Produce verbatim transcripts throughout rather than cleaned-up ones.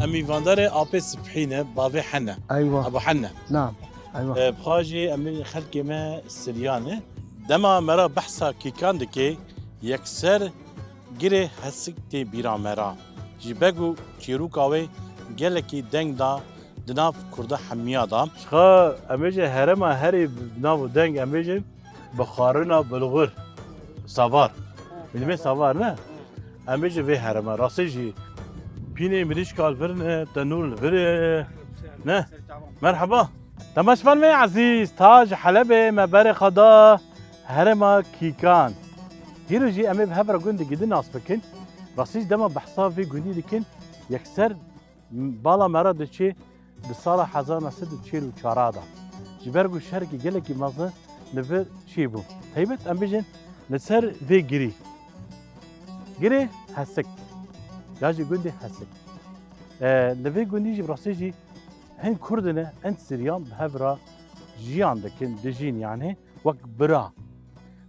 Em mîvandarê Apê Sibhî ne, bavê Hene. Eywa. Ebu Hene. Nam. Eywa. E, bi xwe jî em ê xelkê me Siryan e. Dema me re behsa kîkan dike, yekser girê Hesik tê bîra me re. Ji ber ku çîroka wê gelekî deng da di nav Kurda hemiya de. Ji xwe em ê ji herêma herî bi nav û deng em ê ji bi xwarina bulgur, savar. Bilmê savar ne? Em ê ji vê herêma rastî jî pînê mirîşka li vir ne, tenûr li vir e. Ne? Merheba. Temaşevan me ezîz, ta ji Helebê me berê xwe da herêma Kîkan. Hîro jî em ê bi hev re gundê gidî nas bikin. Rastî jî dema behsa vê gundî dikin, yekser bala me re diçê di sala hezar neh sed û çil û çar de. Ji ber ku şerekî gelekî mezin li vir çêbû. Taybet em bijin li ser vê girî. Girê Hesik. Ya jî gundê Hesik. E, li vê gundî jî bi rastî jî hin Kurd ne, hin Siryan bi hev re jiyan dikin, dijîn yanî wek bira.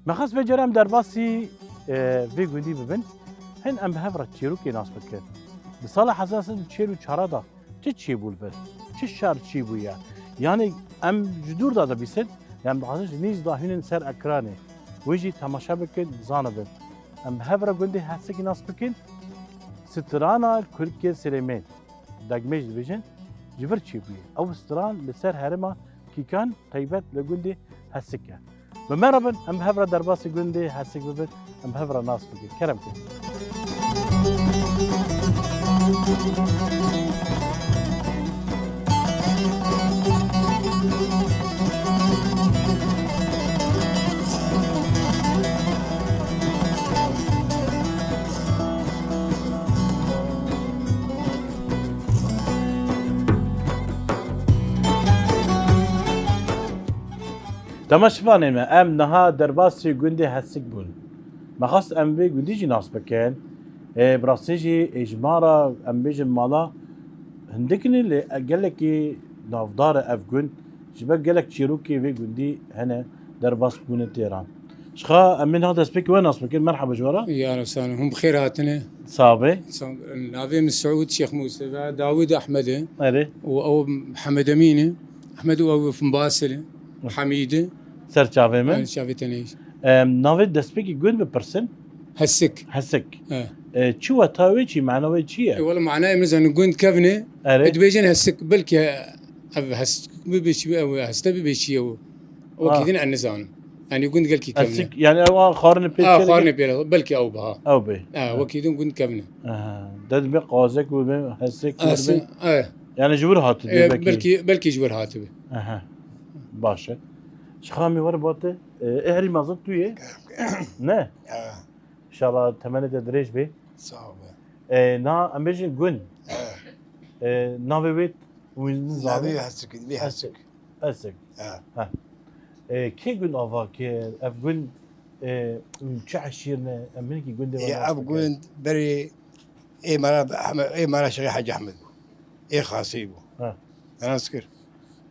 Me xwest vê cara em derbasî, e, vê gundî bibin. Hin em bi hev re çîrokê nas bikin. Di sala hezar sed û çil û çar de çi çêbû li vir? Çi şer çêbû ye? Yanî em ji dûr de dibîsin, em dixwazin ji nîz de hînin ser ekranê. Wê jî temaşe bikin, zanibin. Em bi hev re gundê Hesikî nas bikin. Strana Kurkê Silêmên. Degmêj dibêjin, ji vir çêbûye. Ew stran li ser herêma Kîkan taybet li gundê Hesik e. Bi me re bin, em bi hev re derbasî gundê Hesik bibin, em bi hev re nas bikin. Kerem kin. Temaşevanê me, em niha derbasî gundê Hesik bûn. Me xwest em vê gundî jî nas bikin. Ê, bi rastî jî êjmara, em bêjin mala hindik ne, lê gelekî navdar e ev gund. Ji ber gelek çîrokê vê gundî hene derbas bûne têran. Ji xwe em ê niha destpêkê we nas bikin. Merhaba ji we re. Ya, sağ olun. Hûn bi xêr hatine. Sax be. Sa-, navê min Siûd Şêx Mûse ve Dawîd Ehmed e. Erê. Û ew Hemed Emîn e. Ehmed û ew Basil e. Hemîd e. Ser çavê min. Erê, çavê te neyş. Em, navê destpêkê gund bipirsin? Hesik. Hesik. E. E, çi weta wê, çi mana wê çi ye? E, wala manayê min zanin gund kevn e. Erê. E, dibêjin Hesik, belkî ev Hesik bibe çi, ew heste bibe çi ye o. Wekî din ez nizanim. Yanî gund gelkî kevn e. Hesik, yanî ew a xwarinê pê. A, çêlekê xwarinê pê, belkî ew biha. Ew bê. A, wekî din gund kevn e. Aha. De dibê qazek û bê Hesik, Hesik, bê. E. Yanî ji wir hatibe, e, belkî. Belkî, belkî ji wir hatibe. Aha. Baş e. Şixamî were bate. E, e, herî mezin tu yê? Ne? Ya. Înşallah temenê te dirêj bê. Sağ ol be. E, na, em bêjin gund. E. E, navê wê wî nizanî. Navê Hesik, vî Hesik. Hesik. Hesik. Ya. Ha. E, kê gund ava kir? Ev gund, e, çi eşîr ne? Em hinekî gundê we nas bikin. Ev gund berê ê me re, ê me re Şêxê Hecî Ehmed bû. Ê Xasî bû. Ha. Nas kir.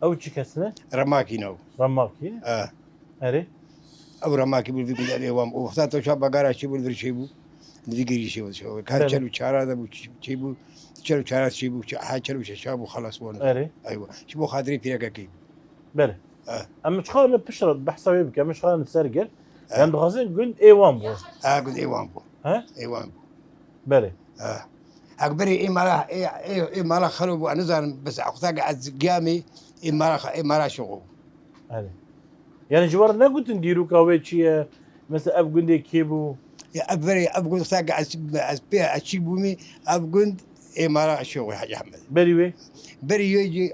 Ew çi kes ne? Remakî ne ew. Remakî? E. Erê. Ew Remakî bû, vî gundê wan. O wexta to şa bagara çêbû, li vir çêbû. Li vî girî çêbû. Her çel û çara de bû, çêbû. Çel û çara çêbû, çe-, her çel û şeşa bû, xelas bûn. Erê. Eywa. Ji bo xatirê pîrekekê bû. Belê. E. Em çiqar li pişt re behsa wê bikin, em çiqar li ser gir. E. Em dixwazin gund ê wan bû. E, gund ê wan bû. He? Ê wan bû. Belê. E. Ekberê ê mala, ê, ê, ê mala xelo bû, ez nizanim, bes xweta ke ez giyamê, ê mala, ê mala şoxo bû. Erê. Yani ji we re negotin dîroka wê çi ye? Mesela ev gundê kê bû? Ya ev berê, ev gund xweta ke ez, ez pê, ez çî bûmî, ev gund ê mala şoxo Hacî Ehmed. Berî wê? Berî wê jî,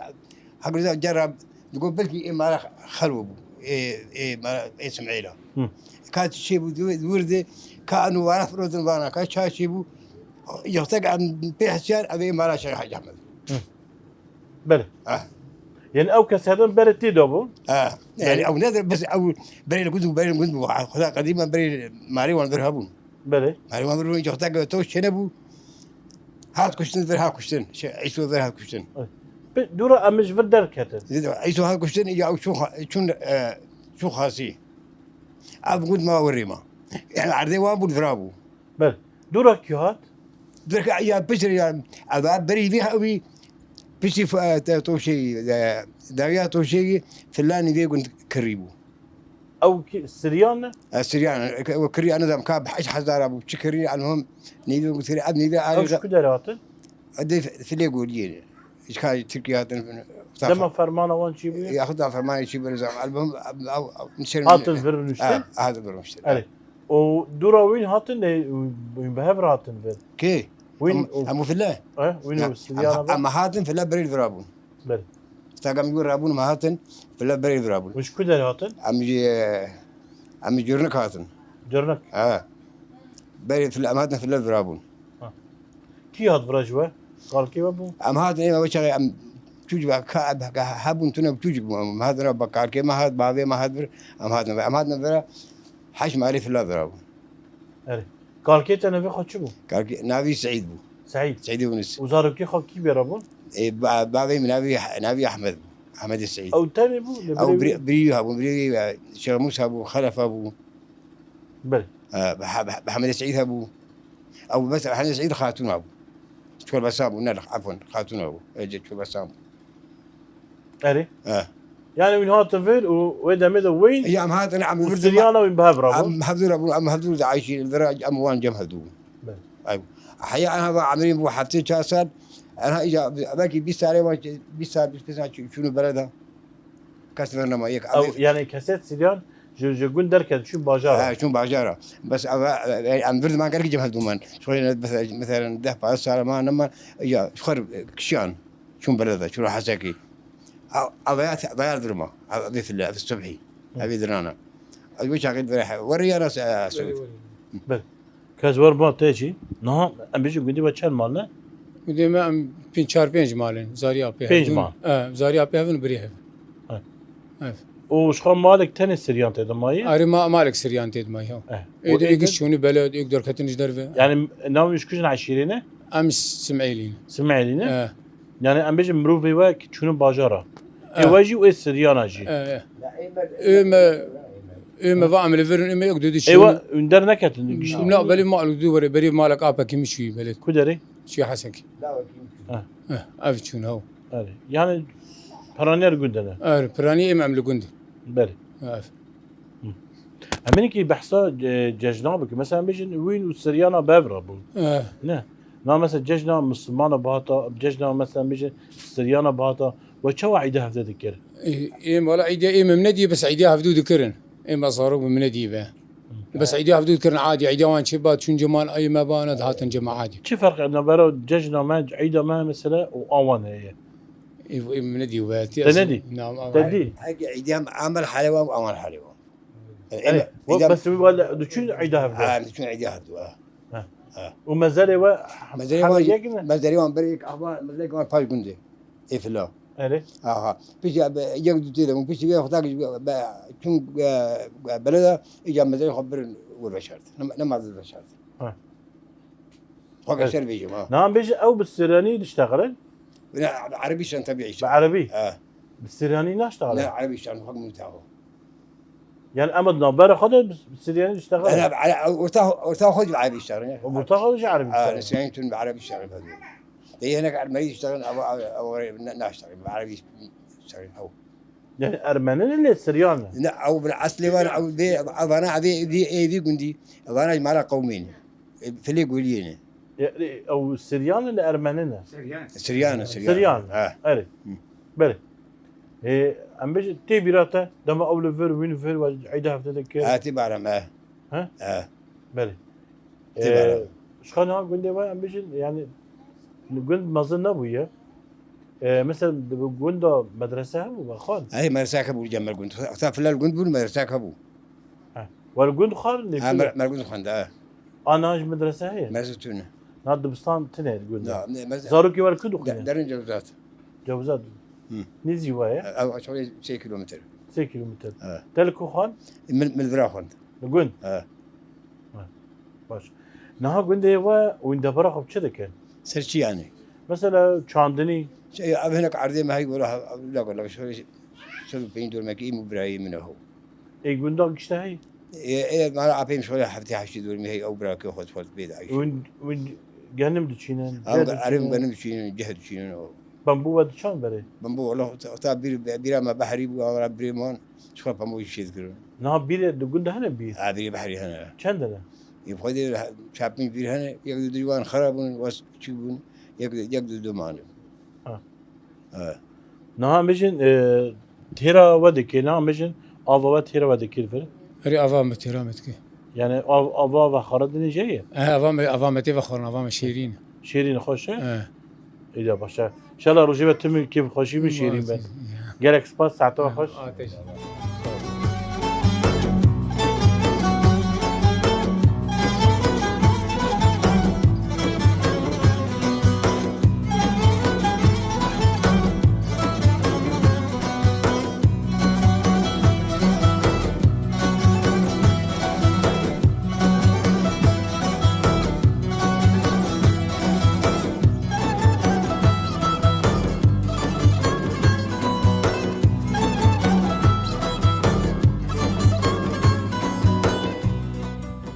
Hegriza cara digot belkî ê mala xelo bû, ê, ê mala, ê Simêla. Hı. Ka çê bû, di wir de, ka anu vana firotin vana, ka ça çê bû, yextek em pê hesiyar, ev ê mala Şêx Hacî Ehmed. Hı. Belê. Ah. Yani ew kes hedin berê tê de bû? Ah. Yani Belê. Ew nedir, bes ew berê li gund û berê li gund bû. Xweda qedîma berê malê wan vir hebûn. Belê. Malê wan vir hebûn, yextek to çêne bû. Hat kuştin, vir hat kuştin. Şey, Îso vir hat kuştin. Bi dûra em ji vir derketin. Îso hat kuştin, ya çû xa-, çûn, e, çû xasî. Ev gund ma wirî ma. Yani erdê wan bû, vira bû. Ber. Dûra kî hat? Dûra ya piştre ya, eva berî vî hewî, piştî f-, e, te, toşê, e, dawiya toşê, filanî vê gund kirî bû. Ew kî, Siryan ne? E, Siryan, e, ke-, o kirî, anidam ka bi heşt hezara bû, çi kirî, elmuhim, nîvê gund kirî, ev nîvê Ew arê ji ku derê hatin? Edê filê goliyê. Ji ka Tirkiye hatin, Dema fermana wan çi bûye? Ya xwe da fermanê çi bûye, zam. Elbum, ev, ev, nişên Hatin vir niştin? Ha, hatin vir niştin. Erê. O dûra wîn hatin, e, wîn bi hev re hatin vir. Kê? Wîn Em, û em û file? E, wîn Ya, û Siriyana em, em hatin file berê vir rabûn. Ber. Stegam yû rabûn, em hatin file berê vir rabûn. Wî ji ku der hatin? Em ji, em ji Curnik hatin. Curnik? Ha. Berê file, em hatin file vir rabûn. Ha. Kî hat vira ji we? Kalkê we bû? Em hatin ême we çaxê em çûcik ka, ka hebûn tune çûcik bû. Em hatin re ba kalkê me hat, bavê me hat vir, em hatin vir. Em hatin vir, heş malê fila vira bû. Erê. Kalkê te navê xwe çi bû? Kalkê, navî Seîd bû. Seîd. Seîdê Yûnis. Û zarokê xwe kî bê re bûn? Ê, ba-, bavê min navî, navî Ehmed bû. Ehmedê Seîd. Ew tenê bû, li Ew birê wî? Bri-, birî hebû, birî wî, e, Şêx Mûsa bû, Xelefa bû. Belê. E, Be-, Be-, Behmedê Seîd hebû. Ew bes Behmedê Seîd xatûna bû. Çolbesa bû, ne, efon, xatûna bû. Ece Çolbesa bû. Erê. E. Yani wîn hatin vir û wê demê de wîn Ya em hatin, em û vir Siryana wîn bi hev rabûn. Em hevdû rabûn, em hevdû de ayşî, vira em wan cem hevdû bûn. Belê. Ay. Heya enha va emrîn bû heftê çar sal. Enha îca belkî bîst salê wan, bîst sal, bîst pênc sal çû-, çûnû bereda. Kes ver nema yek. Ew, yani keset Siryan ji, ji gund derket çû bajara. Ha, çûn bajara. Bes ev, e, em vir diman gelkî cem hevdû man. Şoy ne, mesela, mesela deh pazdeh sal ma neman. Ya, xwer kişiyan. Çûn bereda, çûn Hesekî. Ev, ev ya, ev ya dirma. Ev, ev file, ev subhî. Hı. Ev dirana. Ev çaxî dire. Weriyana se, se. Ber. Kes wer ba te jî. Niha em bêjin gundî we çend mal ne? Gundê me em pênc, çar pênc mal in. Zariya pê Pênc hevdûn. Mal. E, zariya pê hevin birî hev. He. Evet. Û ji xwe malek tenê Siryan tê de mayî? Arê ma-, malek Siryan tê de mayî, ha. Eh. Ê Û de ê êk de? Çûnî bele, êk derketin ji derve. Yani navê ji kujin eşîrê ne? Em Simêlî ne. Simêlî ne? Eh. Yani em bêjin mirovê we ki çûnî bajara. Ê Eh. We jî û ê Siryana jî. Eh, eh. Ê me, ê me va em li vir in, ê me êk dû dî Ê we çûn. Hûn derneketin giştin? Na, belê mal dû were, berê malek apekî min çûyî belê. Ku derê? Çûyî Hesekî. Eh. Eh, ev çûn hew. Erê. Yani piranî li gund de ne? Erê, piranî ê me em li gund. Belê. Ev. Em ê nekî behsa, e, cejna bikin. Mesela em bêjin wîn û Siryana bi hev re bûn. Eh. Ne? Na mesela cejna Mislimana bihata, cejna mesela em bêjin Siryana bihata. We çawa îda hevde dikir? Ê, ê, wala îda ê me nedî, bes îda hevdû dikirin. Ê me zarok me nedî be. Bes îda hevdû dikirin adî, îda wan çê ba çûn cema ê me ba ne dihatin cema adî. Çi ferq e navbera cejna me, îda me mesela û awan heye? Ê, ê me nedî we. Te nedî? Na, Te dî? Heke îda em amel halê wan, awan halê wan. Erê, Ê, we îda bes wî wele diçûn îda hevdû? Ha, diçûn îda hevdû, ha. Ha. Ha. Û mezelê we Mezelê hemî wan, yek ne? Mezelê wan berê yek, ahma, mezelê wan paş gundê. Ê fila. Erê. Aha. Piştî be, yek du tê de bûn. Piştî be, xwe tak be, çûn, e, e, beleda, îca mezelê xwe birin wir veşart. Ne, ne mazil veşart. Ha. Xwe Evet. Beşer bêjim, ha. Na em bêjin ew bi Siryanî diştexilin? Ne, bi Erebî şan tabii işte. Bi Erebî? Ha. Bi Siryanî naştexilin? Ne, Erebî şan, xwe mutaho. Yani em di navbera xwe de bi Siryanî diştexilin? Ana, ana, orta, orta xwe bi Erebî şan, ne? Orta xwe ji Erebî Ha, şan. Siryanî tun bi Erebî şan. Te hinek Ermenî diştexilin, ama, ama, ama, ne, naştexilin, bi Erebî şan, ew. Yani Ermeni ne, lê Siryan ne? Ne, ew bi eslê wan, ew vê, evana, evê, evê, evê gundî, evana ji mala qewmê ne. E, filê goliyê ne. Yanî ew Siryan in, Ermeni ne? Siryan. Siryan in, Siryan. Siryan. He. Erê. Hı. Belê. Ê, em bêjin tê bîra te, dema ew li vir, wî li vir, we eyda hevdeh dikir. He, tê bîra me. He? He. Belê. Tê bîra. Ê, ji xwe niha gundê we, em bêjin, yanî, gund mezin nebûye. Ê, mesela, di gunda medrese hebû, we xwend? He, medrese hebû, cem me gund. Heta filal gund bûn, medrese hebû. He. We li gund xwend, lê Ha, kule? mer-, mer gund xwend, he. A niha jî medrese heye? Medrese tune. Niha dibistan tune di gund de. Ya, ne, medrese Zarokê we li ku dixwîne? De-, derin Cewzat. Cewzat. Hı. Nêzî we ye? Ev, ev, ev, sê kilometre. Sê kilometre. Evet. Te li ku xwend? Min, min vira xwend. Li gund? Evet. Ha, baş. Niha gundê we û debara xwe bi çi dikin? Ser çi yani? Mesela çandinî? Şey, ev hinek erdê me hey, wala, la, la, şöyle, şöyle peynî dormekî, îm û birayê min e ho. Ê gunda gişte hey? Ê, ê, mala apê min şöyle heftê heştê dormî hey, ew birakê xwe, xwe bê de. Win, win genim diçînin, Ew ceh ge-, erê diçînin. Genim diçînin, ceh diçînin o. Bambû we diçan berê? Bambû, wala, ta, ta bir, bira me behrî bû, wala birê man, şixwe pamû jî çê dikirin. Niha bîrê di gund de hene bîr? Ha, bîrê behrî hene. Çend hene? Yê xwedê çapin bîr hene, yek du wan xera bûn, was çi bûn, yek, yek du du mane. Ha. Ha. Niha em bêjin, e, têra we dikê, niha em bêjin, ava we têra we dikê li vir? Erê, ava me têra me dikê. Yani av, ava ve xaradinê jê ye? Eh, ava me, ava me tê vexwarin, ava me şêrîn. Şêrîn xweş e? Eh. Îda baş e. Înşallah rojê ve timî kêf xweşî bin, şêrîn bin. Ya. Gelek spas, saeta we xweş. Ah, te jî.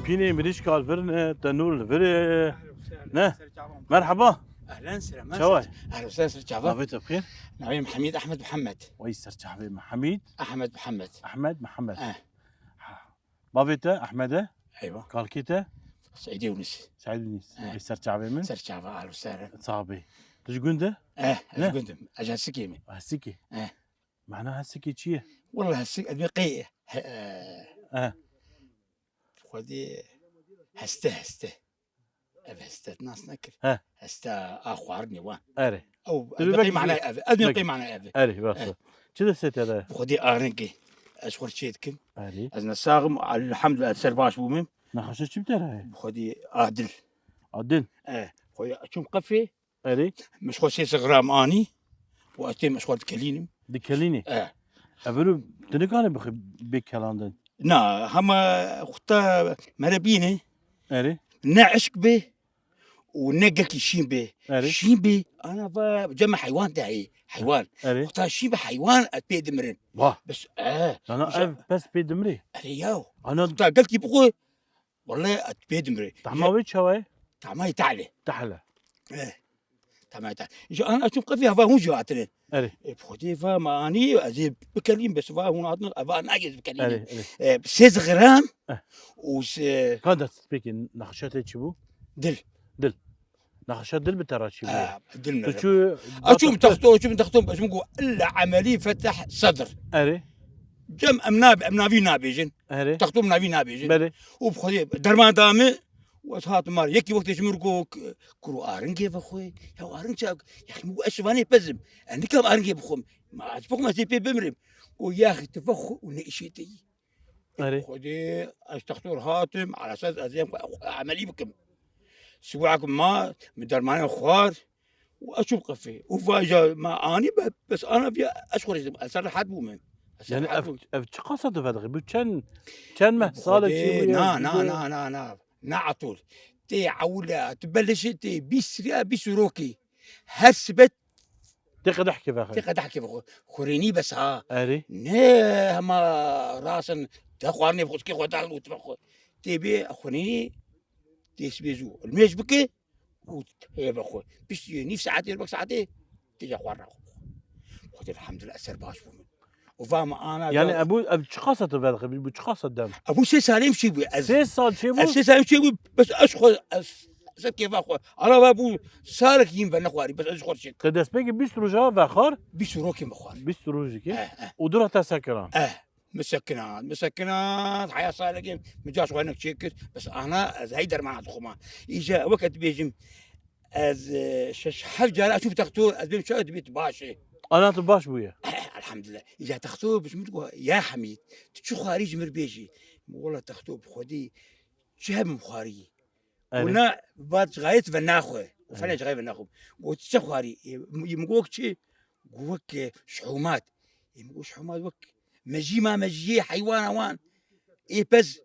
Pînê mirîşka li vir ne, tenûr li vir e. Ne? Merhaba. Ehlen, selamet. Çawa? Ehlen, selamet. Navê te bi xêr? Navê Mihemîd Ehmed Mihemed. Wey ser çavê Mihemîd. Ehmed Mihemed. Ehmed Mihemed. Eh. Ha. Bavê te Ehmed e? Eywa. Kalkê te? Seîdê Yûnis. Seîdê Yûnis. Eh. Wey ser çavê min. Ser çava, alo ser. Çavê. Tu ji gund e? Eh, ez Ne? ji gund im. Ez ji Hesikê me. Hesikê? Eh. Mana Hesikê çi ye? Walla Hesik, ez bê qey, he, Eh. Xwedê heste, heste. Ev heste nas nekir. He. Heste a xwarinê wan. Erê. Ew, Tu ez bê bê belkî qey mana jî ev. Ez bê belkî qey mana ev. Erê, rast e. Eh. Çi destê te de? Xwedê aringê. Ez xwe çê dikim. Erê. Ez ne saxim, elhamdülillah, ez ser baş bûm. Nexweşe çi bi te re ye? Xwedê adil. Adil? Eh, xwedê çûm qefê. Erê. Min ji xwe sê gram anî û ez têm ji xwe dikelînim. Dikelînî? E. Evero tu nikane bixwe bê kelandin? Na, hema xuta mere bîne. Erê. Ne eşk bê û ne gelkî şîn bê. Erê. Şîn bê, ana va cem heywan de heyê. Heywan. Erê. Xuta şîn bê heywan ez pê dimirin. Wah. Bes, e. Dana ev pes pê dimrê? Erê yaw. Ana xuta gelkî bixwe. Wallahî ez pê dimrê. Tahma wê çawa ye? Tahma ye tehle. Tehle. Eh. Tahma ye tehle. Ji an açûm qefî hava hûn jî hatine. Erê. E, bi Xwedê va me anî, ez ê bikelîm, bes va hûn hatin, eva nayê ez bikelînim. Erê, erê. E, sêz gram Eh. û se- Ka dest pêkê nexşa te çi bû? Dil. Dil. Nexşa dil bi te re çi bû? Ah, dil Tu me. çû Açûm texto, açûm texto, ez min got, illa emelî feteh sedr. Erê. Cem em nab-, em navî nabêjin. Erê. Texto em navî nabêjin. Belê. Û bi Xwedê derman da min, û ez hatim mar. Yekî wextê ji min got, k-, kuro aringê vexwe. Ya aring çawa? Ya min got, ez şivanê pez im. Ez nikam aringê bixwim. Ma ez bixwim, ez ê pê bimrim. Got, yaxî tu vexwe û ne îşê te yî. Erê. Xwedê ez textor hatim, ala esas ez êm xwe emelî bikim. Siwak ma, min dermanê xwar û ez çûm qefê. Û vaja ma anî be, bes ana viya ez xwe rêzim. Ez ser rehet bûm. Ez ser Yani rehet ev, bûm. ev çi qasa tu vedixî? Bu çend, çend meh sale çi Xwedê, bûye? na, na, na, na, na. Na Atol. Tê ewle, tu belişê tê bîst riya, bîst û rokî. Her sibet Tê qedehkê vexwe. Tê qedehkê vexwe. Xurênî bes ha. Erê. Ne hema rasin, te xwarinê bi xwe dikê xwe dal û tu vexwe. Tê bê xurênî, tê sibê zû. Limêj bike û hê vexwe. Piştî nîv saetê, bek saetê, tê ya xwarin xwe. Xwedê elhamdülillah ser baş bû min. Û va me ana Yani da- ebu, ev çi qasa tu vedixî? Bu çi qasa dem? Ebu sê salê em çê bû. Ez, Sê sal çê bû? ez sê salê em çê bû. Bes ez xwe, ez ser kêfa xwe. Ala ve bû salek yîn ve nexwarî, bes ez ji xwe çêk. Te destpêkê bîst roja vexwar? Bîst rokê vexwar. Bîst rojekê. Eh, eh. Û dû re te sekiran? Eh, min sekiran, min sekiran, heya salekê min ca ji xwe hinek çêkir, bes ana ez hey dermana dixwima. Îca weke dibêjim, ez, e, şeş heft cara çûm textor, ez bêm çawa dibêt baş e. Ana tu baş bûye? Eh, elhamdulillah. Îca textor bi ji min digot, ya Hemîd, tu çi xwarî ji min bêjî? Min wela textor bi Xwedî çi hebim xwarî. Erê. Wina vat ji xayet ve naxwe. Û Erê. Felek ji xayet ve naxwe. Got çi xwarî? Ê, min got çi? Got wek, e, şihûmat. Ê, min got şihûmat wek mejî ma mejiyê heywana wan. Ê pez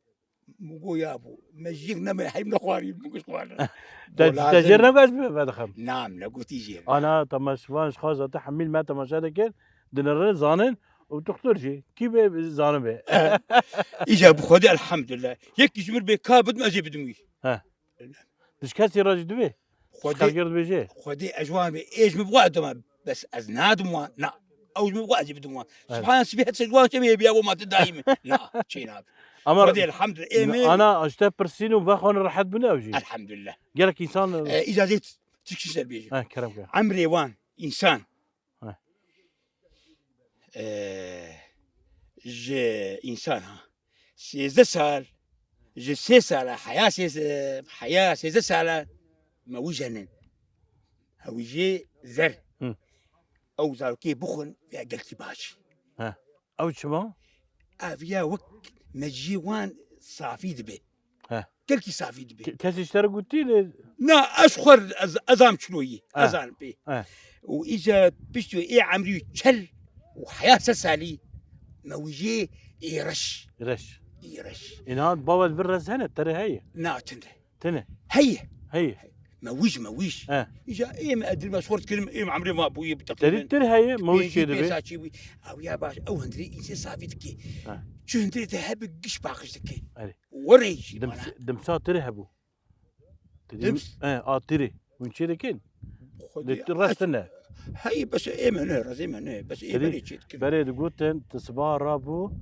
min got ya bû. Mejiyek neme heyv nexwarî, min got xwarin. Te, Got te lazim. Jêr nebe ez bi vedixim. Na, min negotî jêr. Ana, te me şivan ji xwe zate hemî me temaşe dikir. Dinere zanin û doktor jî. Kî bê zanibe. Îca bi Xwedê elhamdulillah. Yekî ji mir bê ka bidim ez ê bidim wî. He. Tu ji kesî re jî dibê? Xwedê, Şixerger dibêje. Xwedê ez ji wan bê ê ji min bixwe dima. Bes ez nadim wan. Na. Ew ji min bixwe ez ê bidim wan. Evet. Subhan sibê het ser wan çemê biya bo ma tu dayî min. Na. Çê nabe. Ama Xwedê elhamdulillah. Ê min ana, ji te pirsîn û vexwan rehet bûne ew jî. Elhamdulillah. Gelek însan E, îca zê t-, tişkî ser bêjim. He, kerem ke. Emrê wan, însan. Heh. Ee, ji însan ha. Sêzdeh sal, ji sê sala, heya sêz-, heya sêzdeh sala me wî jenin. Hewî jê zer. Hı. Ew zarokê bixwin ya gelkî baş. Heh. Ew çima? Ev ya wek meciyê wan safî dibe. He. Gelkî safî dibe. Ke-, kesî ji te re gotî lê? Na, ez xwe ez, ez am çilo yî. Eh. Ez am pê. Eh. Û îca piştî wê ê emrî çel û heya sed salî me wî jê ê reş. Reş. Ê reş. Îna bawer vir rez hene, tere heye? Na, tinde. Tene? Heye. Heye. Me wîj, me wîj. He. Îja ê me edil me şort kirim, ê me emrê ma bûyî bi Te dî teqrîben tir heye, me wîj pêncî çê dibe. Pênc saçî bûyî. Ew ya baş, ew hundirê însê safî dike. He. Çi hundirê te hebe giş paqij dike. Erê. Werê jî bana. Dims-, dimsa tir hebû. Te dî Dims- He, a tirê. Hûn çê dikin? Xwedê Lê tu ez rastine. Hey, bes ê me ne, rezê me ne, bes ê Herî, berê çê dikin. Berê digotin, tu sibaha rabû,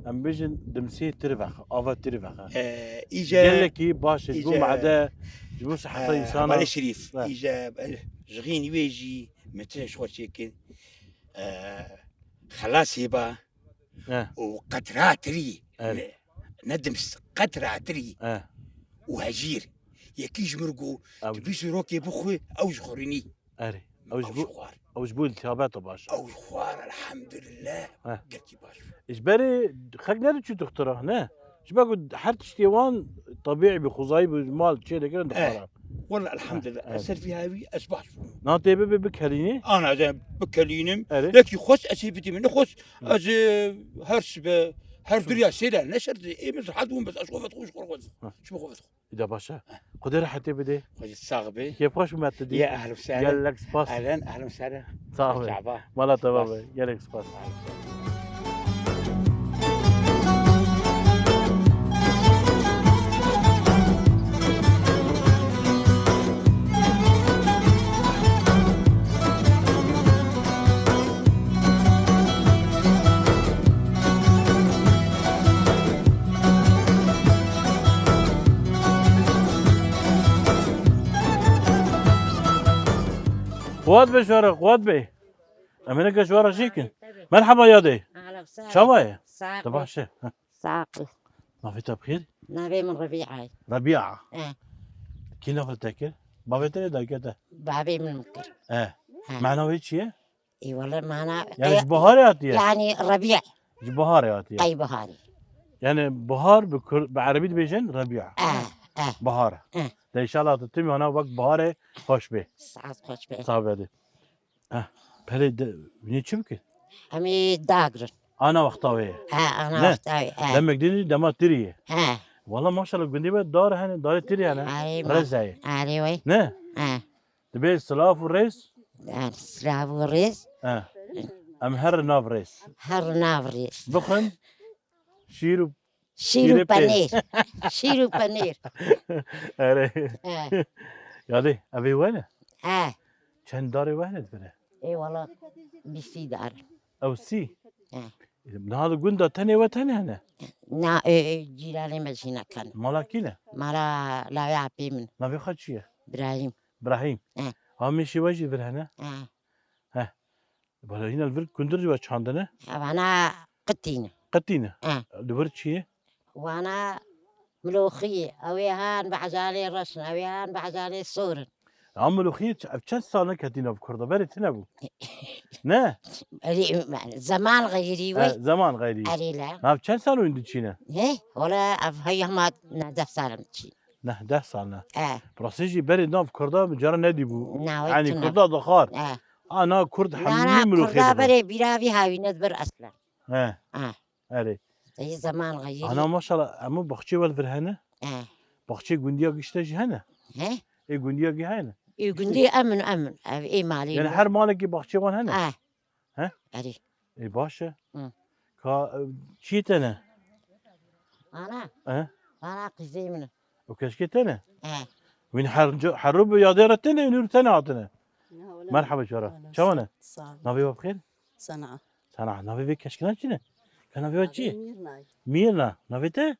em bêjin dimsê tir vexe, ava tir vexe. Ee, îce, Gelekî baş e, ji bo îce, made, ji bo siheta ee, însana. Hevalê Şerîf, He. Îce, ee, ji xîn wê jî me tişt ji xwe çêkin. Ee, xelasê ba He. û qetira tirî. Evet. Ne, ne dims, qetira tirî. He. Û hejîr. Yekî ji mir got, Ew tu bîst rokê bixwe, ew ji xwe rûnî. Erê. Ew ji Ew bo, ji xwar. Ew ji bo îltihaba te baş. Ew ji xwar, elhamdulillah. Heh. Gelkî baş. Ji berê xelk nediçû doktora, ne? Ji ber ku her tiştê wan tebîî bû, xwezayî bû, mal çê dikirin, Eh, dixwaran. Wela, elhamdulillah. Eh, Ez eh. ser vî hawî, ez baş bûm. Na tê bibe bikelînî? Ana, ez bikelînim. Erê. Yekî xwest, ez ê bidî min. Nexwest, Hı. ez, e, her sibe, her Hı. duriya sêde, ne şert, ê min rehet bûm, bes ez xwe vedixwim, ji xwe vedixwim. Hı. Ji bo xwe vedixwim. Îda baş e. Xwedê rehetê bide. Xwedê sax be. Kêfxweş bû me tu dî. Ya ehlen sehlen. Gelek spas. Ehlen, ehlen sehlen. Sax be. Merhaba. Mala te be. Gelek spas. Quwet be şara, quwet be. Em hineke şara jî kin. Merhaba yadê. Ahlan, sahlan. Çawa ye? Sağ ol. Tu baş e? Sağ ol. Navê te bi xêr? Navê min Rebîa ye. Rebîa. Eh. Kî navê te kir? Bavê te ye, dayikê te? Bavê min min kir. Eh. Eh. Mana wê çi ye? Ê wele mana Yani qey-, ji baharê hatiye? Yani Rebîa. Ji baharê hatiye. Qey baharê. Yani bahar bi kur-, bi erebî dibêjin Rebîa. Eh, eh. Bahar. Eh. De înşallah tu tim yana wek baharê xweş bê. Saet xweş bê. Saet bê. Heh, pelê de, hûn ê çi bikin? Em ê dagirin. Ana wexta wê ye? He, ana Ne? wexta wê, he. Demek din jî dema tirî ye. He. Wala maşallah gundê we dar hene, darê tirî hene. Erê ma-, Rez heye. erê wê. Ne? He. Dibê silav û rêz? Yani silav û rêz. He. Em her nav rêz. Her nav rêz. Bixwin. Şîr û Şîr û Şîrê pê. penîr. Şîr û penîr. Erê. He. Yadê, ev ê we ne? He. Çend darê we ne dibire? Ê wala bîstî dar. Ew sî? He. Niha li gunda tenê we tenê hene? Na, e, e, cîranê me jî nekin. Mala kî ne? Mala lawê apê min. Navê xwe çi ye? Birahîm. Birahîm. Eh. Ha, mêşê we jî vir hene? Eh. Heh. Bala hîna li vir kundir jî we çandine? Evana qitî ne. Qitî ne? Eh. Li vir çi ye? Wana miloxî ye. Ew ê han bi hejalê reş in, ew ê han bi hejalê sor in. Ya miloxî çi-, ev çend sal neketî nav kurda? Berê tune bû. Ne? Erê, zeman xeyrî He, wey. Zeman xeyrî. Erê le. Nav çend sal wîn diçîne? He, wala ev hey hema neh deh sal em diçîn. Neh deh sal ne. He. Rastî jî berê nav kurda min cara nedîbû. Na, wey Yanî tune. Kurda dixwar. He. Ana kurd Na, hemî na, miloxê kurda dibû. Berê bîra vî hawî nedibir eslen. He. He. Erê. Ey zeman xeyrî. Ana maşallah, hemû baxçê we li vir hene? Eh. Baxçê gundiya gişte jî hene? He? Ê gundiya gî hene? Ê gundî emin, emin. Ev ê malê Yani ne. Her malekî baxçê wan hene? Eh. He? Erê. Ê baş e. Hı. Ka, e, çiyê te ne? Ana. He? Ana qîzê min e. O keşkê te ne? Eh. Wîn her, her ro bi yadê re têne, wîn hûr têne hatine. Na, wala. Merhaba cara. Wala, Çawa ne? Sağ ol. Navê we bi xêr? Sana. Sana. Navê vê keşkina çi ne? Ka navê we çi ye? Navê Mîrna ye. Mîrna. Navê te?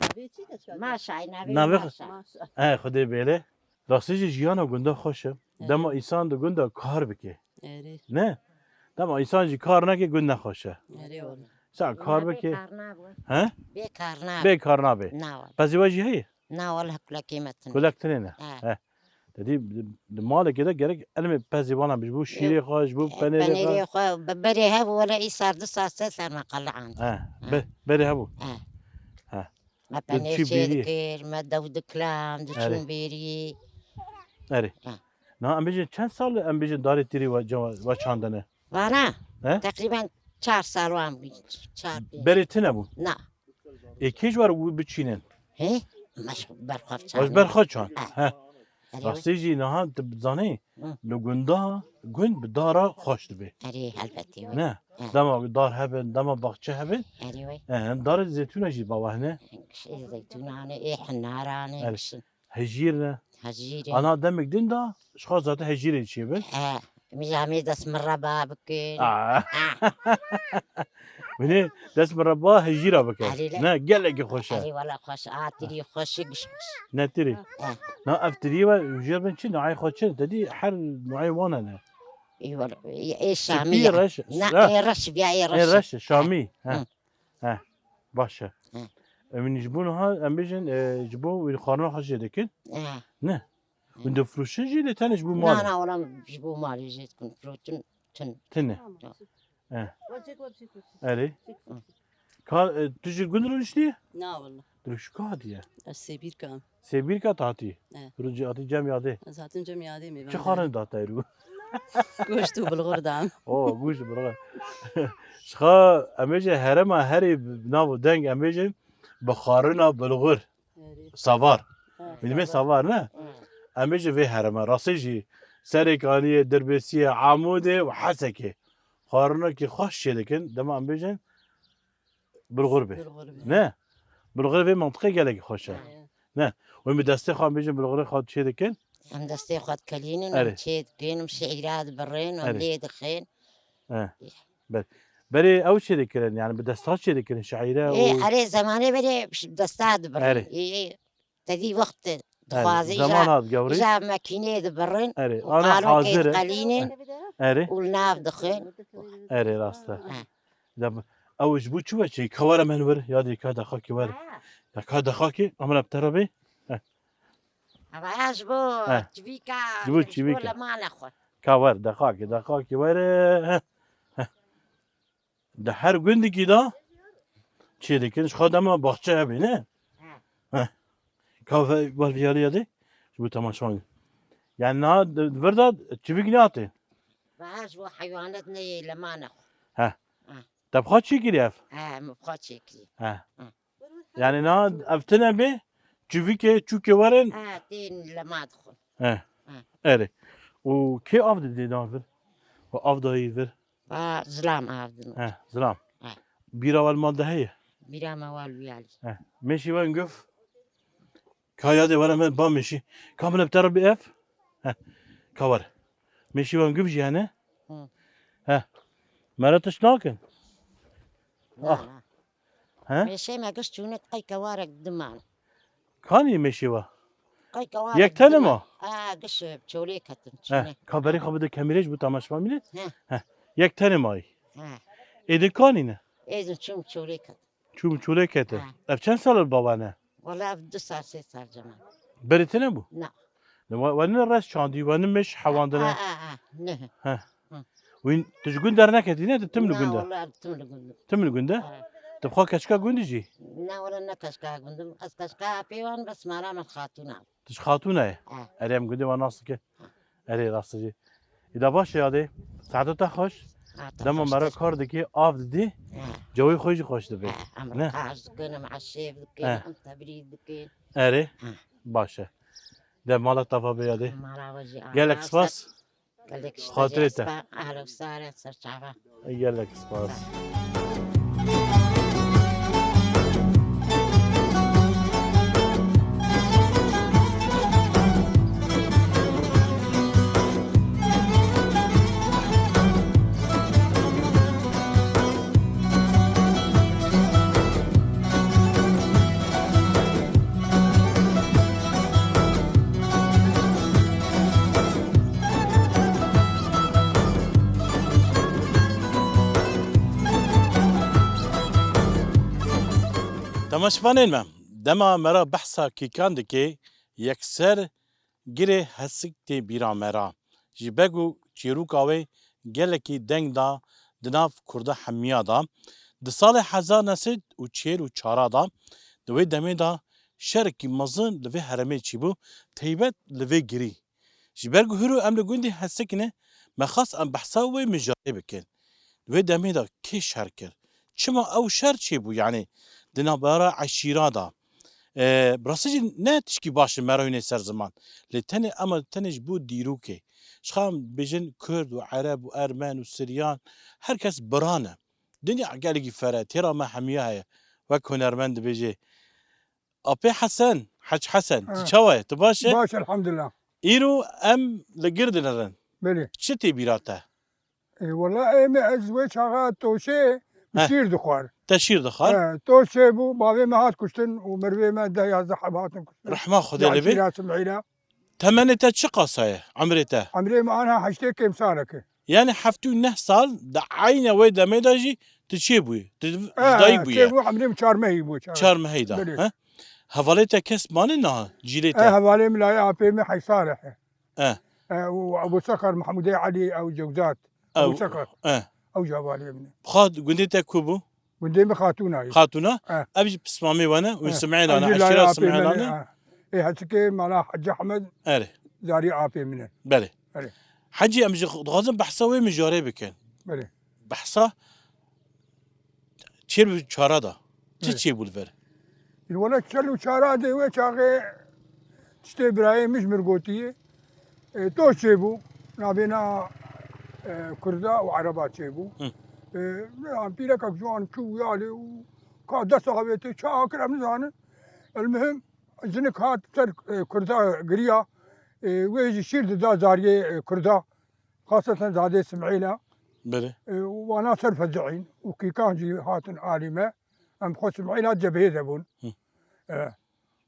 Navê çi keşka? Maşay, navê Navê Maşay. Maşa. Eh, Xwedê bêle. Rastî jî jiyana gunda xweş e. Evet. Dema însan di gunda kar bike. Erê. Ne? Dema însan jî kar neke gund nexweş e. Erê wala. Sa kar Bê bike. Kar nabe. He? Bê kar nabe. Bê kar nabe. Na wala. Pezê we jî heye? Na wala kulekê me tune. Kulek tune ne? He. He. Te dî di, di malekê de gerek elmê pezê wana bi, ji bo şîrê xwe, ji bo E, penerê xwe. Penerê xwe, be-, berê hebû, wele îsar du sar, sê sar me qeliand. He, He. be-, berê hebû. He. He. Me Tu penerê çi çê bêrî? dikir, me dew dikilam, Erê. diçûn bêrî. Erê. He. Na, em bêjin çend sal em bêjin darê tîrî we, we çandine? Vana, He? teqrîben çar sal wan bû, çar pênc. Berê tune bû? Na. Ê kê ji we re wî biçînin? He? Me ji ber xwe Ji çand. ber xwe çand. He. He. Erê Rastî wê. jî niha tu bizanî, Hı. li gunda gund bi dara xweş dibe. Erê helbetî wê. Ne? He. Dema dar hebin, dema baxçe hebin, Erê wê. he, darê zeytûna jî bawa hene. Ê zeytûnane, ê hinarane, Erê. kişin. Hejîr ne? Hejîrê. Ana demek din de, ji xwe zaten hejîrê çêbin. He. Mijamê dest mireba bikin. Aa. Ha. Binê dest mireba hejîra bikin. Erê le. Ne, gelekî xweş e. Erê wala xweş. A tirî xweş, giş xweş. Ne tirî? He. Na ev tirî ve jêr bin çi? Nayê xwe çi? Te dî her nayê wan hene. Ê wala, ê, ê Şamî Spî ya. reş, Na, ha. ê reş biya, ê Ê reş. reş, Şamî. He. He. He. Baş e. He. Em ji bo niha, em bêjin, e, ji bo wî xwarina xwe jê dikin. He. Ne? Hûn difroşin jî lê tenê ji bo Na, malê? na, wala ji bo malê jê dikin, firotin tun. Tune. Ya. Eh. Erê. Hı. Ka, e, tu ji gund rûniştî? Na, wala. Tu ji ka hatiye? Ez Sêbîrka im. Sêbîrka tu hatî? Eh. Rûniştî hatî cem yadê. Ez hatim cem yadê me. Çi xwarin da te rû? Goşt û bulgur dan. O, goşt û bulgur. Şixa, em bêjin herêma herê bi nav û deng, em bêjin bi xwarina bulgur. Erê. Savar. Ha, Bilmê savar. savar ne? Hı. Em bêjin vê herêma. Rastî jî Serêkaniyê, Dirbêsiyê, Amûdê û Hesekê. Xwarinekî xweş çê dikin. Dema em bêjin bulgur bê. Bulgur bê. Ne? Bulgur vê mantiqê gelekî xweş e. Ha. Ne? Wê bi destê xwe em bêjin bulgurê xwe çê dikin? Em destê xwe dikelînin, em Erê. çê dikin, em şeîra dibirên, em Erê. lê dixên. He. Ber-, berê ew çê dikirin, yani bi desta çê dikirin, şeîre Ê, û erê zemanê berê bi desta dibirin. Erê. Ê, ê, tevî wext Erê, dixwaze zaman îja, hat gewrî. îja mekînê dibirin Erê, û ana qalo hazir e. qelînin Erê. û li nav dixin. Erê, rast e. He. Ya, ew ji bo çi we çê? Ka were min wir, ya dê ka dexakî were. Ha. Ya ka dexakî, amina bi te re bê. He. Eva ya ji bo He. çivîka, Ji bo ji bo çivîka. lemane xwe. Ka wer, dexakî, dexakî were. He. He. Di her gundikî de çê dikin, ji xwe dema baxçe hebê, ne? He. He. Ka ve-, wer viyarî yadê, ji bo temaşevan. Yani na di vir de çivîk nate. Ve ji bo heywanet neyê lemane xwe. He. He. Te bi xwe çêkirî ev? He, min bi xwe çêkirî. He. He. Yani na ev tine bê, çivîkê, çûkê werin. He, tên lema dixwin. He. He. Erê. Û kê av didê na vir? Û av dayî vir? Va zilam av din. He, zilam. He. Bîra we li mal de heye? Bîra me wa li wî alî. He. Mêşî we guf. Ka yadê were me ba mêşî. Ka min bi te re bi ev? He. Ka were. Mêşî we guf jî hene? Hı. He. Me re tişt nakin? Na, Ah. na. He? Mêşê me giş çûne qey kewarek diman. Kanî mêşê we? Qey kewan Yek tene ma? Ha, giş çolê ketin, He, çolê. Ka berê xwe bide kemîrê ji bo temaşevan bîne. He. He. Yek tene mayî. He. Êdin kanîne? Êdin çûm çolê ketin. Çûm çolê ketin. He. Ev çend sal e baba ne? Wala ev du sal, sê sal cema. Berê tine bû? Na. Ne, we, we ne res çandî, we ne meş hewandine? Ha, ha, ha, ne. He. Hı. Wîn, tu ji gund derneketî ne? Tu tim li Na, gund e? Wala ev tim li gund. Tim li gund e? He. Tu xwe keçika gundî jî? Na, wala ne keçika gund im. Ez keçika apê wan, bes mala min xatûna. Tu ji xatûna ye? He. Erê em gundê wan nas dike. Erê rastî jî. Îda baş e yadê. Saeta te xweş. Ha, te Dema xweş mera te. Kar dikî, av didî. He. Cewê xwe jî xweş dibê. He, em Ne? Rikaş dikin, em eşêv dikin, He. Em tebrîz dikin. Erê. He. Baş e. De mala te va bê yadê. Mala we jî Gelek ava spas. Gelek Xatirê te. Spa, ehlo sare, serçava. Gelek spas. Temaşevanên me, dema me re behsa kîkan dike, yekser girê Hesik tê bîra me re. Ji ber ku çîroka wê gelekî deng da di nav Kurda hemiya de. Di salê hezar neh sed û çil û çar de, di wê demê de şerekî mezin li vê herêmê çîbû, teybet li vê girî. Ji ber ku hûro em li gundî Hesik ne, me xwest em behsa wê mijarê bikin. Di wê demê de kê şer kir? Çima ew şer çêbû? Yanî di navbera eşîra de. E, bi rastî jî ne tişkî baş e me re hûnê ser ziman. Lê tenê em tenê ji bo dîrokê. Ji xwe em bêjin Kurd û Ereb û Ermen û Siryan, her kes bira ne. Dinya gelekî fere, têra me hemiya heye. Wek hunermend dibêjê, Apê Hesen, Hec Hesen, tu Ha. çawa ye? Tu baş e? Baş, elhamdulillah. Îro em li gir dinirin. Belê. Çi tê bîra te? E, wela em ez wê çaxa toşê Heh. şîr dixwar. Te şîr dixwar? He, toş çêbû, bavê me hat kuştin û merivê me deh yazdeh heb hatin kuştin. Rehma Xwedê Di lê bê. Eşîra Simîla. Temenê te çi qasa ye? Emrê te? Emrê me anha heştê kêm salek e. Yani heftê û neh sal di eyne wê demê de jî tu çêbûyî, tu ji dayik bûye. Çêbû, emrê min çar mehî bû, çar. Çar mehî de, Belê. he? Hevalê te kes mane niha, cîlê E, te? Hevalê min layê apê min Heysar e. E. E, û Ebû Sekar, Mehmûdê Elî, ew Cewzat. Ew, Ebû Sekar. e. Ew jî hevalê min e. Xwe gundê te ku bû? Gundê min Xatûna ye. Xatûna? E. Ev jî pismamê we ne? Wî E. Simêlan e, Ew jî eşîra layê apê min Simêlan e. e. E, Hesike mala Hecî Ehmed Erê. zarî apê min e. Belê. Erê. Hecî, em jî dixwazin behsa wê mijarê bikin. Belê. Behsa çil û çara da. Çi Belê. çêbû li vir? Wele çil û çara dê wê çaxê tiştê birayê min ji min gotiye. E, toş çêbû. Navêna, e, Kurda û Ereba çêbû. Hı. E, yan pîrekek ciwan çû û yalê û ka dest avêtê, çi akir em nizanin. Elmuhim, jinik hat ser, e, Kurda giriya, e, wê jî şîr dida zariyê, e, Kurda, xaseten zadê Simîla. Belê. E, û wana ser fezî'în û kîkan jî hatin alî me. Em xwe Simîla cebhê de bûn. Hı. E,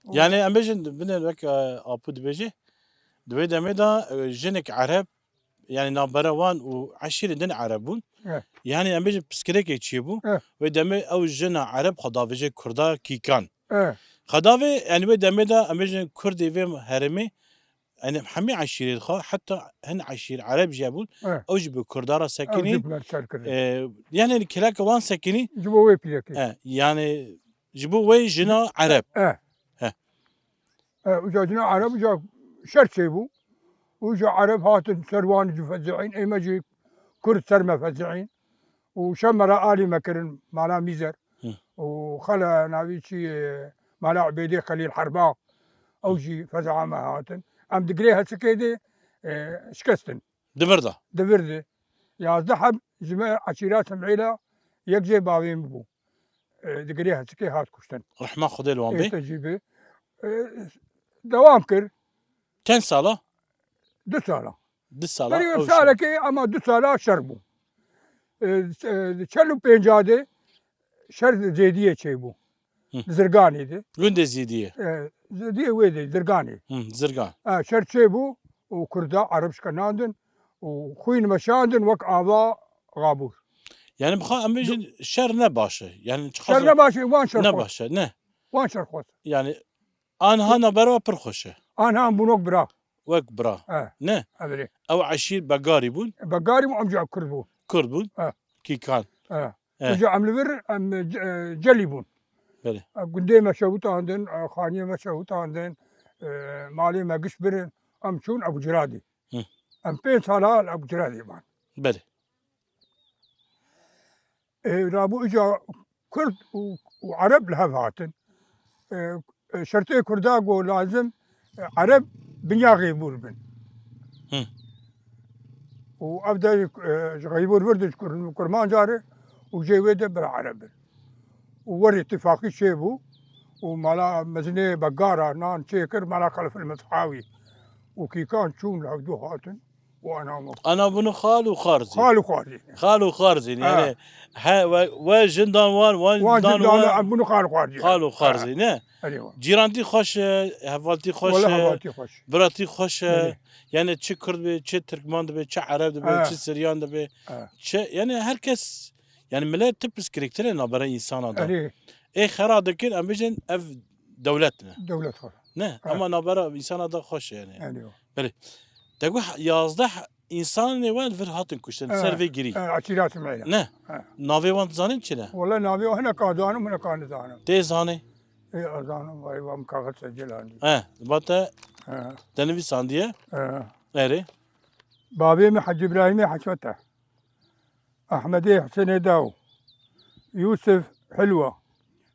û Yani em bêjin, binê wek, e, Apo dibêje, di wê demê de, e, jinik Ereb, yani navbera wan û eşîrên din Ereb bûn. Eh. Yani em bêjin piskirekê çêbû. Eh. Wê demê ew jina Ereb xwe davêje Kurda kîkan. Eh. Xwe davê, yani wê demê de em bêjin Kurdê vê herêmê, yani hemî eşîrê xwe, heta hin eşîr Ereb jî bûn, Eh. ew jî bi Kurda re Ew sekinî. jî bi me ser kirin. E, yani keleke wan sekinî. Ji bo wê pîrekê. E, yani ji bo wê jina Ereb. Eh. He. E, uca jina Ereb, uca şer çêbû. Uca Ereb hatin ser wan jî fezî'în, ê me jî Kurd ser me fezî'în. Û şev me re alî me kirin, mala Mîzer. Hı. Û xele navî çi, e, mala Ubêdê Xelîl Herba. Ew Hı. jî fezî'a me hatin. Em di girê Hesikê de, e, şikestin. Di vir de? Di vir de. Yazdeh heb ji me eşîra Simîla yek jê bavê min bû. E, di girê Hesikê hat kuştin. Rehma Xwedê li wan bê. Ê te jî bê. E, dewam kir. Çend sala? Du sala. Du sala, Berî ew salekê, ama du sala şer bû. E, e, çel û pênca de şer zêdiyê çêbû. Hı. Zirganê de. Gundê Zîdiyê. E, Zîdiyê wê de, Zirganê. Hı, Zirgan. E, şer çêbû û Kurda Ereb şkenandin û xwîn meşandin wek ava Xabûr. Yani, bixwe em bêjin, şer ne baş e. Yani, çiqas Şer ne baş e, wan şer ne xwest. Baş e, ne. Wan şer xwest. Yani, anha nabera pir xweş e. Anha em bûn wek bira. Wek bira. E. Ne? E, belê. Ew eşîr Begarî bûn. Begarî bûn, em jî Kurd bûn. Kurd bûn. E. Kîkan. E. E. Em jî em li vir, em, e, ce-, e, Celî bûn. Belê. E, gundê me şewitandin, e, xaniyê me şewitandin, e, malê me giş birin. Em çûn Ebû Ciradî. Hı. Em pênc sala li Ebû Ciradî man. Belê. E, rabû îca Kurd û, û Ereb li hev hatin. E, e, şertê Kurda got lazim, e, Ereb binya Xeybûr bin. Hı. Û ev de, e, ji Xeybûr vir de ji Kur-, Kurmancar e û jê wê de bira Ereb bin. Û werê tifaqî çêbû û mala mezinê Begara nan çêkir, mala Xelef el Methawî û Kîkan çûn li hevdû hatin. Û ana me. Ana bûn xal û xarzî. Xal û xarzî. Xal û xarzî, ha, yani he, we, we jindan wan, wan Wan jindan jindan wan, em bûn xal û xarzî. Xal û xarzî, ha, ne? Erê wan. Cîrantî xweş e, hevaltî xweş e, wele hevaltî xweş. Biratî xweş e. Belê. Yani çi Kurd be, çi Tirkman dibe, çi Ereb dibe, ha, çi Siryan dibe, ha, çi, yani her kes, yani millet tu piskirîktir e nabera însana da. Erê. Ê xera dikin, em bêjin ev dewlet ne. Dewlet xwe. Ne, ha, ama nabera însana da xweş e yani. Yani o. Belê. Te got yazdeh însanê we li vir hatin kuştin, ha, ser vê girî. Ha, Eçîra Simêla. Ne? Ha. Navê wan dizanîn çi ne? Wele navê wan hineka zanim, hineka nizanim. Tê zanê? Ê, zanim, vay, wan kaxit secil andî. He, ba te, ha, te nivîsandiye? Ha. Erê. Bavê min Hecî Îbrahîmê Heşmet e. Ehmedê Husênê Daw, Yûsif Hilwa,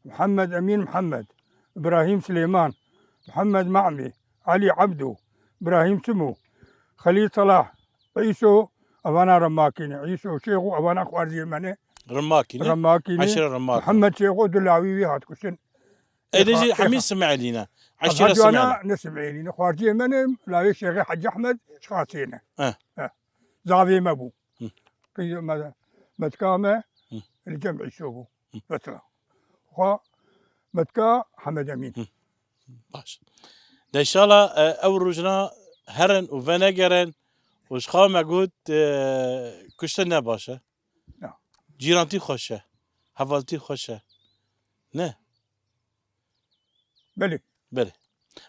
Mihemed Emîn Mihemed, Îbrahîm Silêman, Mihemed Mamî, Elî Ebdû, Îbrahîm Çimû, Xelîl Selah, Îso, evana Remakî ne. Îso Şêxo, evana xwarziyê me ne. Remakî ne? Remakî ne. Eşîra Remakî. Mihemed Şêxo, du lawî wî hat kuştin. Êdî jî hemî Simêlî ne. Eşîra Simêlî ne. Simêlî ne. Xwarziyê me ne, lawê Şêxê Hecî Ehmed Şixasê ne. He. He. Zavê me bû. Hı. Qîzê me, metka me, hı, li cem Îso bû. Hı. Mesela. Xwe metka Hemed Emîn. Hı. Baş. De înşallah, e, ew rojna herin û venegerin û ji xwe me got, e, kuştin ne baş e. Ya. Cîrantî xweş e. Hevaltî xweş e. Ne? Belê. Belê.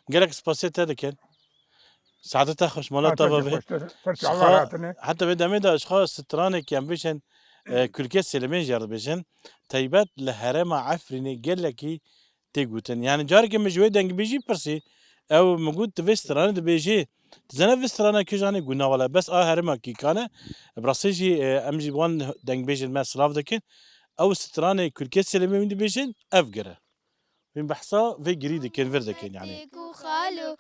Gelek spasiyê te dikin. Saete te xweş, mala te bibe. Heta vê demê de ji xwe stranekî em bêjin, e, kulkê Sêlemê jî dibêjin. Taybet li herêma Efrînê gelekî tê gotin. Yani carekê min ji wê dengbêjî pirsî, ew min got, tu vê stranê dibêjî. Tu zane vê strana kîjan e? Got na wele bes a herêma Kîkan e. Bi rastî jî, e, em jî wan dengbêjên me silav dikin. Ew stranê kulkê Sêlemê min dibêjin, ev gir e. Hûn behsa vê girî dikin, vir dikin, yani. Têk û xalo,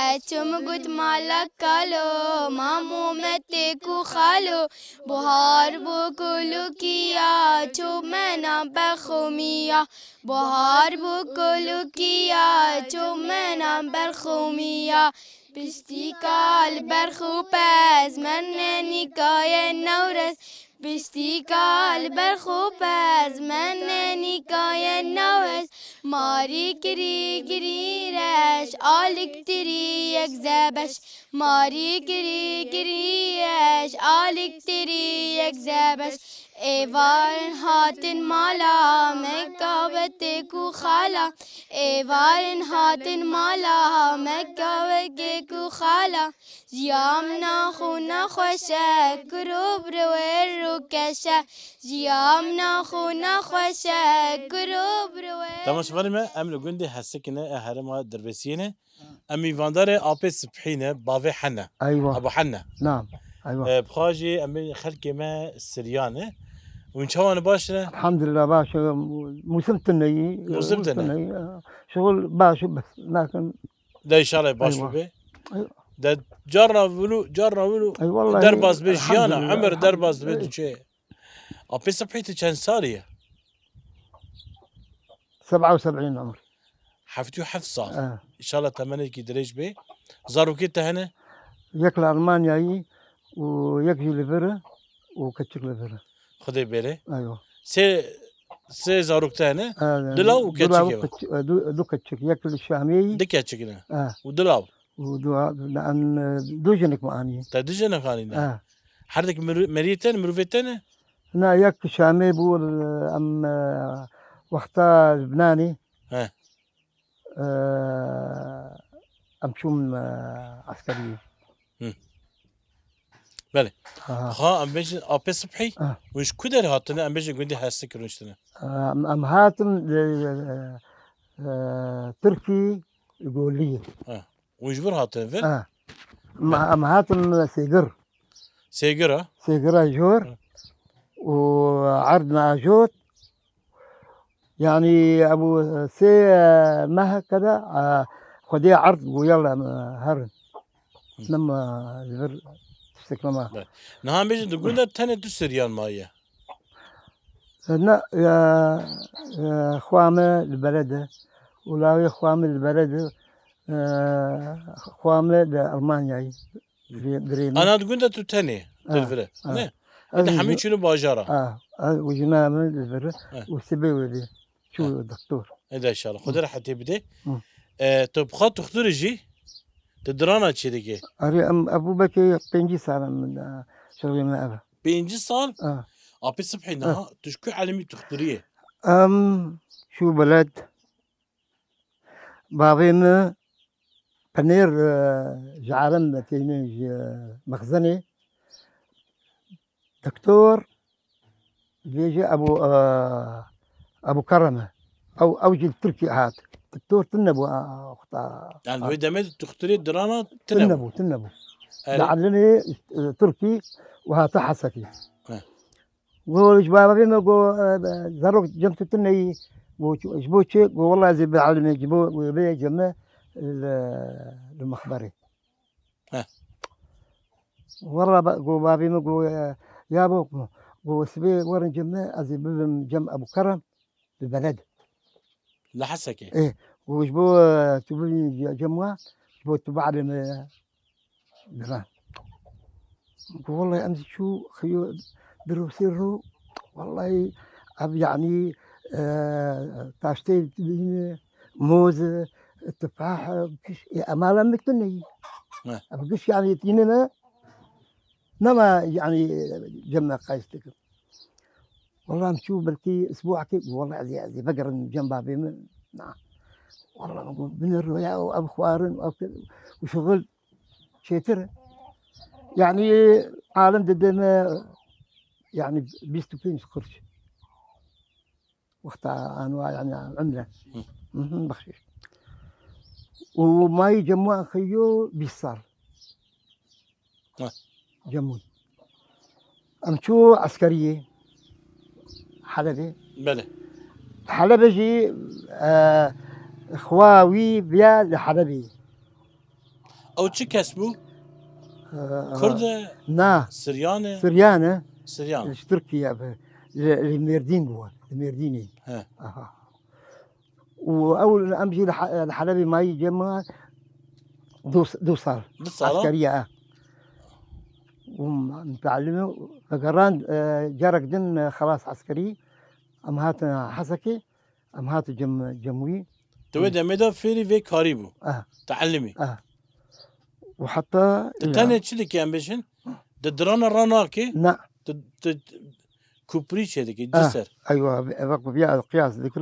ez çûm got mala kalo, mamo me têk û xalo, buhar bû kulûkiya, çû me nan berxûmiya. Buhar bû kulûkiya, çû me nan berxûmiya. Piştîka li berx û pez, me nenîkaye Newrez. Piştîka li berx û pez, me nenîkaye Newrez. Marî kirî girî reş, alik tirî yek zebeş. Marî kirî girî reş, alik tirî yek zebeş. Êvarin hatin mala me, kawetêk û xala. Êvarin hatin mala me, kawekêk û xala. Jiya min naxwe nexweş e, kuro bi wêr û keş e. Jiya min naxwe nexweş e, kuro bi wêr. Temaşevanê me, em li gundê Hesikê ne, e, herêma Dirbêsiyê ne. Em mîvandarê Apê Sibhî ne, bavê Hene. Eywa. Ebo Hene. Nam. Eywa. E, bi xwe jî em ê xelkê me Siryan e. Hûn çawa ne, baş ne? Elhamdulillah, baş e. Mûsim tune yî. Mûsim tune. Tune yî. Şixul baş e bes. Lakin De înşallah baş bibe. Eywa. De carna vulu, carna vulu. Ey, wallahî, derbas be jiyana, elhamdulillah, emir derbas dibe, elhamdulillah, tu çi? Apê Sibhî tu çend salî ye? Seb'a û seb'în umr. Heftê û heft sal. He. Înşallah temenekî dirêj be. Zarokê te hene? Yek li Almanyayî û yek jî li vir e û keçik li vir e. Xwedê bêre. Eywa. Sê sê zarok te hene? E, Du law û du law keçikê û wa? Keç-, e, du, du keçik. Yek li Şamê yî. Du keçik ne? E. Û du law? Û du, em, e, du jinik me anî. Te du jinik anî ne? E. Her dek mir-, meriyê te ne, mirovê te ne? Na, yek Şamê bû, em, e, wexta Libnanê. He. E, em çûn, e, eskeriyê. Hı. Belê. Aha. Ha, em bêjin Apê Sibhî, Ha. Hûn ji ku derê hatine? Em bêjin gundê Hesik rûniştine. Em, em hatin, e, e, e, Tirkî Goliyê. Ha. Hûn ji vir hatine vir? Ha. Em, Belê. Em hatin Sêgir. Sêgira? Sêgira jor. Ha. Û erd me ajot. Yanî, ew sê, e, meh kede, e, Xwedê erd bû, yala, em, e, herin. Hı. Nema, e, li vir tiştek nema. Be. Niha em bêjin di gund de tenê tu Siryan maye? E, ne, e, e, xwa me li beled e. Û lawê xwa me li beled e. E, xwa me li Almanyayê. Dirê-, dirê me. Ana di gund de tu tenê, tu li vir e, ne? Ê de hemî çûne bajara. Ha, ha, û jina min li vir e. Û sibê wê bê. Çû doktor. Ê de inşallah. Xwedê rehetê bide. Hı. E, tu bi xwe tuxtur î jî, tu dirana çê dike? Erê, em, ev bû belkî pêncî sal em, e, şixulê me ev e. Pêncî sal? Ha. Apê Sibhî, niha tu ji ku elimî tuxturiyê? Em çû beled. Bavê min Penêr, e, ji Erem têne ji Mexzenê. Doktor, dibêje Ebû, e, Ebû Kerem e. Ew, ew jî li Tirkî hat. Doktor tune bû, e, wexta. Yani wê demê de doktorê dirana tune bû. Tune bû, tune bû. Erê. Li Elimê, e, Tirkî û hate Hesekê. He. Go ji bavê me go, e, zarok cem tu tune yî. Go, ji bo çi? Go, wela ez ê bielime, ji bo wê bê cem me li, li mexberê. Heh. Wela ba-, go bavê me go, e, ya bo, go sibê werin cem me, ez ê bibim cem Ebû Kerem, bi beled. Li Hesekê? Ê, go ji bo, e, tu bibî cem wa, ji bo tu bielime, Diran. Go wellahî em zî çû xiyo dirosê ro, wellahî ev yanî, e, taştê dibîne, moz, tufah, giş, e, emala min tune yî. He. Ev giş yanî tîne me, nema yanî cem me qeys dikim. Wellahî em çû belkî isbuakê, wellahî ez ê, ez ê vegerim cem bavê min. Na. Wellahî min got, binêr roya û ev xwarin û ev kir û şixul çêtir e. Yanî alim dide me, yanî bîst û pênc qirş. Wexta anwa yanî umre. Hı. Hı hı, bexşîş. Û mayî cem wan xiyo bîst sal. Heh. Cem wan. Em çû eskeriyê Helebê. Belê. Helebê jî, e, xwa wî biya li Helebê. Ew çi kes bû? E, Kurd e? Na. Siryan e? Siryan e. Siryan. Ji Tirkiye bi. Li, li Mêrdîn bû. Li Mêrdînê. He. Aha. Û ew em jî li He-, li Helebê mayî cem me du, du sal. Du sal, ha? Eskeriye, e. Û mutalimin vegeran, e, carek din, e, xelas eskerî. Em hatin Hesekê, em hatin cem, cem wî. Di wê demê de fêrî vê karî bû. Eh. Teellimî. Eh. Û heta... Tu tenê çi dikî em bêjin? Di dirana ranakê? Na. Tu, tu kuprî çê dikî, ci ser. Eywa, ev, ev qiyas dikir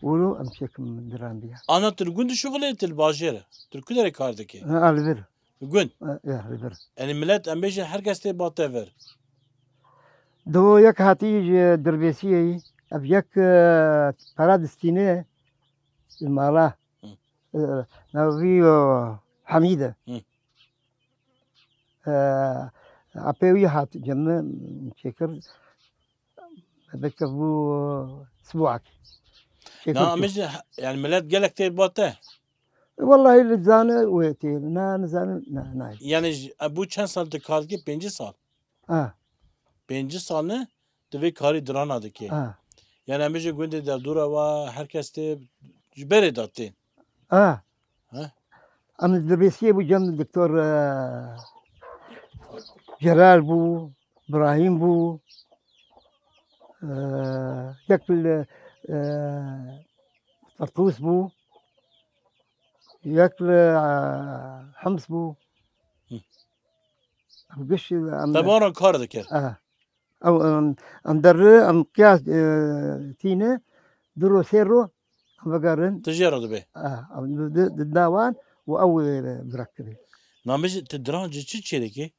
û em çêkim diran diye. Ana tu li gund dişuxulê, tu li bajêr e? Tu li ku derê kar dikî? Ha, li vir. Li gund? E, e, li vir. Yanî milet, em bêjin her kes tê ba te vir. Do yek hatî ji Dirbêsiyê yî. Ev yek, e, pera distîne li mala. Hı. E, navê wî, e, Hemîd e. Hı. E, apê wî hat cem min çêkir. Belke bû sibûakî. Çêkir. Na, em bêjin, yanî milet gelek tê ba te? Wellahî li zane wê tê, na nizane, na, nayê. Yanî ji, e, bû çend sal tu kar dikî? Pêncî sal? Ha. Pêncî sal ne, tu vê karî dirana dikî. Ha. Yanî em bêjin gundê derdora wa her kes tê ji berê de tên. Ha. He? Em li Dirbêsiyê bû cem doktor, e, Celal bû, Birahîm bû. e, yek li, e, Tertûs bû, yek li, e, Hims bû. Hı. Em giş, em Te baran kar dikir. E. Ew, em, em derri, em qiyas, e, tîne, du ro, sê ro, em vegerin. Tu jê re dibê. E, em di, di, di dawan û ew, e, birekirî. Namê ji, tu diran ji çi çêlekê?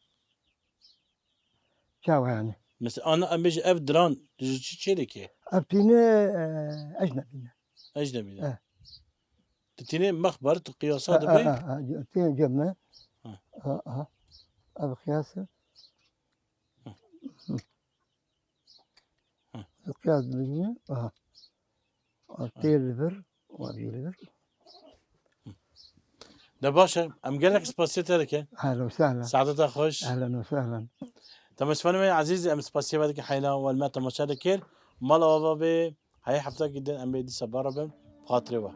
Çawa yani? Mesela, ana, em bêjin ev diran ji çi çêlekê? Ev tîne, e, ecnebî ne. Ecnebî ne. E. Tu tîne mexber, tu qiyasa E, e, dibê? e, e, tîne cem me. Ha. Ha, ha. Ev qiyas e. Hı. Hı. Qiyas dibîne. Aha. Tê li vir, wa bî li vir. De baş e, em gelek spasiya te dikin. Ehlen we sehlen. Saeta te xweş. Ehlen we sehlen. Temaşevanê me ezîz, em spasiya we dikin heyna we li me temaşe dikir. Mala we ava bê, heyê heftekî din em ê dîsa berabin. Bi xatirê we.